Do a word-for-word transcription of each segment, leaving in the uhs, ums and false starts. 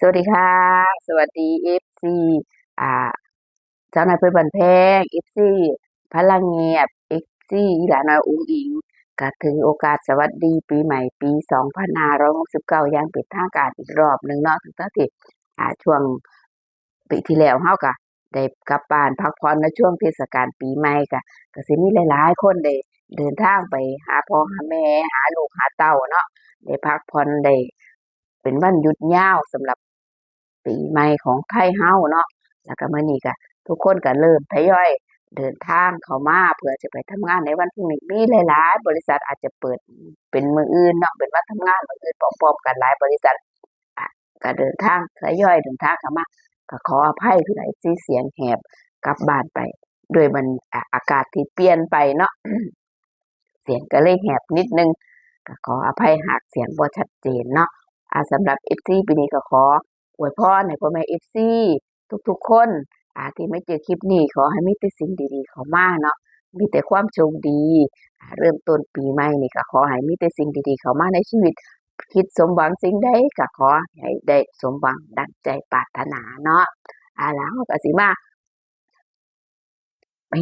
สวัสดีค่ะ สวัสดี เอฟซี อ่า สาวน้อยเพชรบ้านแพง เอฟซี พลังเงียบ เอฟซี อีหลาน้อยอุ๋งอิ๋ง ก็ถือโอกาสสวัสดีปีใหม่ปีสองพันห้าร้อยหกสิบเก้าอย่างเป็นทางการอีกรอบหนึ่งเนาะ ตั้งแต่ที่ อ่า ช่วงปีที่แล้วเฮาก็ได้กลับบ้านพักผ่อนในช่วงเทศกาลปีใหม่ ก็ ก็สิมีหลายๆคนได้เดินทางไปหาพ่อหาแม่ หาลูกหาเต้าเนาะ ได้พักผ่อน ได้ เป็นวันหยุดยาวสำหรับปีใหม่ของไทยเฮาเนาะ แล้วก็มื้อนี้ก็ทุกคนก็เริ่มทยอยเดินทางเข้ามาเพื่อจะไปทำงานในวันพรุ่งนี้ มีหลายๆบริษัทอาจจะเปิดเป็นมื้ออื่นเนาะ เป็นวันทำงานมื้ออื่นพร้อมๆกันหลายบริษัท อ่ะ ก็เดินทางทยอยเดินทางเข้ามา ก็ขออภัยที่หลายที่เสียงแหบกลับบ้านไป ด้วยมัน อ่ะ อากาศที่เปลี่ยนไปเนาะ เสียงก็เลยแหบนิดนึง ก็ขออภัยหากเสียงบ่ชัดเจนเนาะ อ่า สำหรับ เอฟซี ปีนี้ก็ขออวยพรให้พ่อแม่ เอฟซี ทุกๆคน อ่า ที่มาเจอคลิปนี้ ขอให้มีแต่สิ่งดีๆเข้ามาเนาะ มีแต่ความโชคดี อ่า เริ่มต้นปีใหม่นี่ก็ขอให้มีแต่สิ่งดีๆเข้ามาในชีวิต คิดสมหวังสิ่งใดก็ขอให้ได้สมหวังดังใจปรารถนาเนาะ อ่า แล้วเราก็สิมา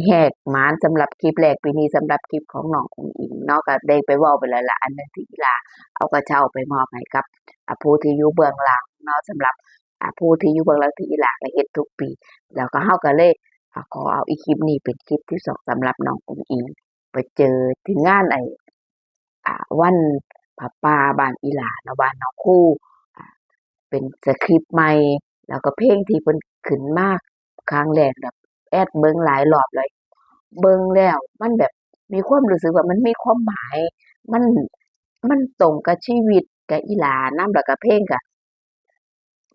แหกหมานสำหรับคลิปแรกปีนี้ สำหรับคลิปของน้องอุ๋งอิ๋งเนาะ ก็ได้ไปเว้าไปแล้วล่ะ อันหนึ่งที่อีหลาเอากระเช้าไปมอบให้กับ อ่า ผู้ที่อยู่เบื้องหลังเนาะ สำหรับ อ่า ผู้ที่อยู่เบื้องหลังที่อีหลาก็เฮ็ดทุกปี แล้วก็เฮาก็เลย อ่า ขอเอาอีกคลิปนี้เป็นคลิปที่สองสำหรับน้องอุ๋งอิ๋ง ไปเจอที่งานไอ้ อ่า วันผ้าป่าบ้านอีหลาเนาะ บ้านน้องครู อ่า เป็นสคริปต์ใหม่ แล้วก็เพลงที่เพิ่นขึ้นมาครั้งแรกแบบแอดเบิ่งหลายรอบแล้ว เบิ่งแล้วมันแบบมีความรู้สึกว่ามันมีความหมาย มัน มันตรงกับชีวิตกับอีหลานำ แล้วก็เพลงก็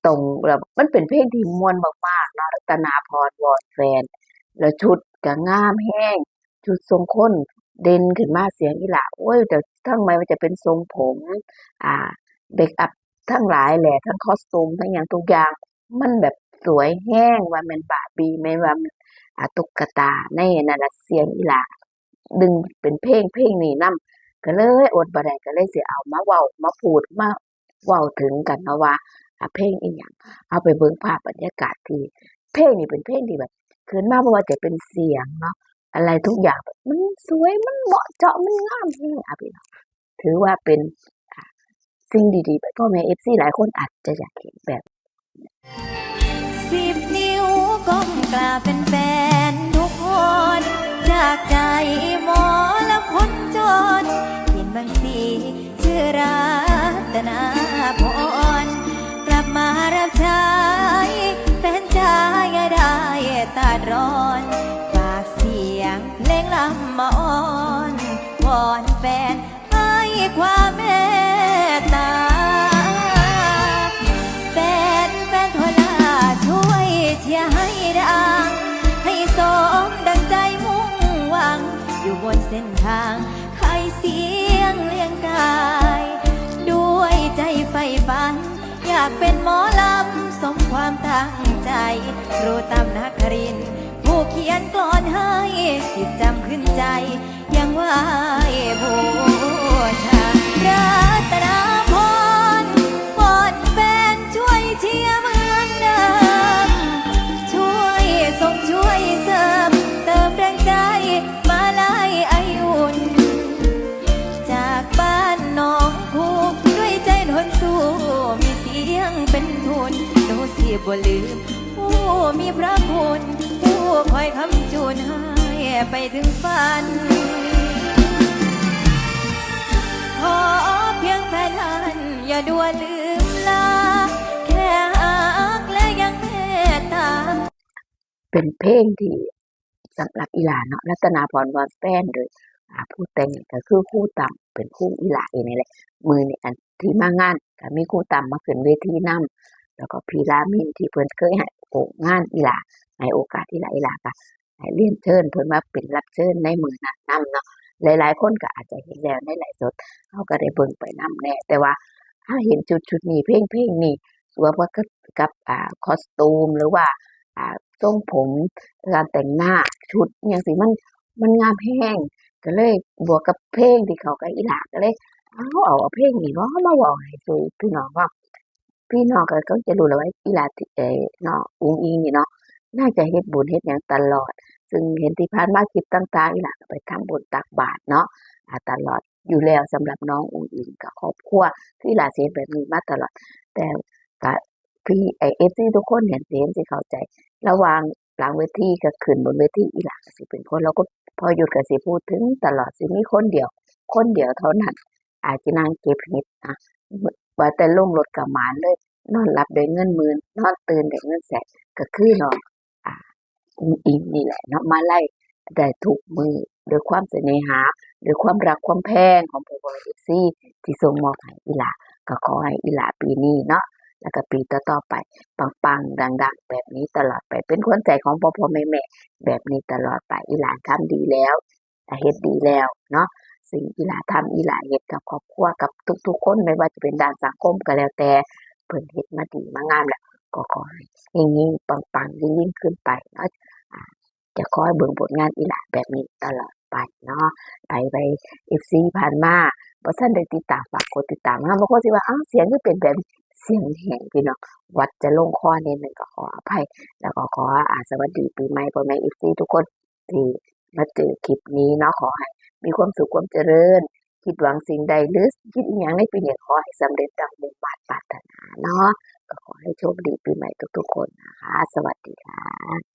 ตรง แล้วมันเป็นเพลงที่ม่วนมากๆเนาะ รัตนาพร วอนแฟน แล้วชุดก็งามแฮง ชุดทรงคนเด่นขึ้นมา เสียงอีหลา โอ้ย แต่ทั้งไม่ว่าจะเป็นทรงผม อ่า เมคอัพทั้งหลายแหละ ทั้งคอสตูม ทั้งหยังทุกอย่าง มันแบบสวยแฮง ว่าแม่นบาร์บี้ แม่นว่า อ่า ตุ๊กตา ในนั้นน่ะ เสียงอีหลา ดึงเป็นเพลง เพลงนี้นำ ก็เลยอดบ่ได้ ก็เลยสิเอามาเว้า มาพูด มาเว้าถึงกันเนาะว่า อ่า เพลงอีหยัง เอาไปเบิ่งภาพบรรยากาศที่ เพลงนี้เป็นเพลงที่แบบ ขึ้นมาบ่ว่าจะเป็นเสียงเนาะ อะไรทุกอย่างแบบมันสวย มันเหมาะเจาะ มันงามแฮงอะพี่น้อง ถือว่าเป็น อ่า สิ่งดีๆ ไป พ่อแม่ เอฟซี หลายคนอาจจะอยากเห็นแบบ สิบนิ้วก้มกราบเป็นแฟนทุกคน จากใจหมอลำคนจน กินบางสีชื่อรัตนาพร กลับมารับใช้แฟนจ๋าอย่าได้ตัดรอน ฝากเสียงเพลงลำมาอ้อน วอนแฟน ให้ความเมตตา แฟนแฟนทั่วหน้าช่วยเชียร์ให้ดัง ให้สมดังใจมุ่งหวัง อยู่บนเส้นทางไขเสียงเลี้ยงกาย ด้วยใจใฝ่ฝัน อยากเป็นหมอลำสมความตั้งใจ ครูตำนครินทร์ผู้เขียนกลอนให้ สิทธิ์จำขึ้นใจ ยังไหว้บูชา รัตนาพร วอนแฟนช่วยเชียร์เหมือนเดิม ช่วยส่งช่วยเสริม เติมแรงใจ มาลัยไออุ่น จากบ้านหนองคู ด้วยใจทนสู้ มีเสียงเป็นทุน หนูสิบ่ลืม ผู้มีพระคุณ ผู้คอยค้ำจุนให้ไปถึงฝัน ขอเพียงแฟนท่านอย่าด่วนลืมลา แค่ฮักและยังเมตตา เป็นเพลงที่สำหรับอีหลาเนาะ รัตนาพร วอนแฟน โดย อ่า ผู้แต่งก็คือครูตั้ม เป็นครูอีหลาเองนี่แหละ มื้อนี้อันที่มางานก็มีครูตั้มมาขึ้นเวทีนำ แล้วก็พี่ลามินที่เพิ่นเคยให้โอกาสอีหลา ให้โอกาสอีหลา อีหลาก็ให้เรียนเชิญเพิ่นมาเป็นรับเชิญในมื้อนั้นนำเนาะ หลายๆคนก็อาจจะเห็นแล้วในไลฟ์สด เฮาก็ได้เบิ่งไปนำแหน่ แต่ว่าถ้าเห็นชุดชุดนี้ เพลงเพลงนี้ สวมกับ กับ อ่า คอสตูม หรือว่า อ่า ทรงผม การแต่งหน้า ชุดอิหยังซี้ มัน มันงามแฮง ก็เลยบวกกับเพลงที่เข้ากับอีหลา ก็เลย เอา เอา เอาเพลงนี้บ่มาเว้าให้สู่พี่น้องฟัง พี่น้องก็คงจะรู้แล้วว่าอีหลาที่ เอ่อ น้องอุ๋งอิ๋งนี่เนาะ น่าจะเฮ็ดบุญเฮ็ดหยังตลอด ซึ่งเห็นที่ผ่านมาคลิปต่างๆ อีหลาก็ไปทำบุญตักบาตรเนาะ อ่า ตลอดอยู่แล้วสำหรับน้องอุ๋งอิ๋งกับครอบครัว คืออีหลาสิเฮ็ดแบบนี้มาตลอด แต่ก็ พี่ ไอ้ เอฟซี ทุกคนเนี่ยสิเห็นสิเข้าใจ ระหว่างหลังเวทีกับขึ้นบนเวที อีหลาก็สิเป็นคน แล้วก็พ่อยุทธก็สิพูดถึงตลอด สิมีคนเดียว คนเดียวเท่านั้น อาจจะนั่งเก็บเห็ดนะ ว่าแต่ลงรถก็หมานเลย นอนหลับได้เงินหมื่น นอนตื่นได้เงินแสน ก็คือน้อง อ่า อุ๋งอิ๋งนี่แหละเนาะ มาลัยได้ทุกมื้อ ด้วยความเสน่หา ด้วยความรักความแพงของพ่อๆ เอฟซี ที่ส่งมอบให้อีหลา ก็ขอให้อีหลาปีนี้เนาะ แล้วก็ปีต่อๆ ไป ปังๆ ดังๆ แบบนี้ตลอดไป เป็นขวัญใจของพ่อๆ แม่ๆ แบบนี้ตลอดไป อีหลาทำดีแล้ว เฮ็ดดีแล้วเนาะ สิ่งอีหลาทำ อีหลาเฮ็ดกับครอบครัว กับทุกๆ คน ไม่ว่าจะเป็นด้านสังคมก็แล้วแต่ เพิ่นเฮ็ดมาดีมางามแล้ว ก็ขอให้เฮงๆ ปังๆ ยิ่งๆ ขึ้นไปเนาะ อ่า จะคอยเบิ่งผลงานอีหลาแบบนี้ตลอดไปเนาะ ไป ไป เอฟซี ผ่านมาบ่ทันได้ติดตาม ฝากกดติดตามนะ บางคนสิว่า "อ้าว เสียงคือเป็นแบบนี้" เสียงแหบพี่น้อง หวัดจะลงคอนิดหนึ่ง ก็ขออภัย แล้วก็ขอ อ่า สวัสดีปีใหม่พ่อแม่ เอฟซี ทุกคน ที่มาเจอคลิปนี้เนาะ ขอให้มีความสุขความเจริญ คิดหวังสิ่งใดหรือคิดอีหยังในปีนี้ ขอให้สำเร็จดังมุ่งมาดปรารถนาเนาะ ก็ขอให้โชคดีปีใหม่ทุกๆ คนนะคะ สวัสดีค่ะ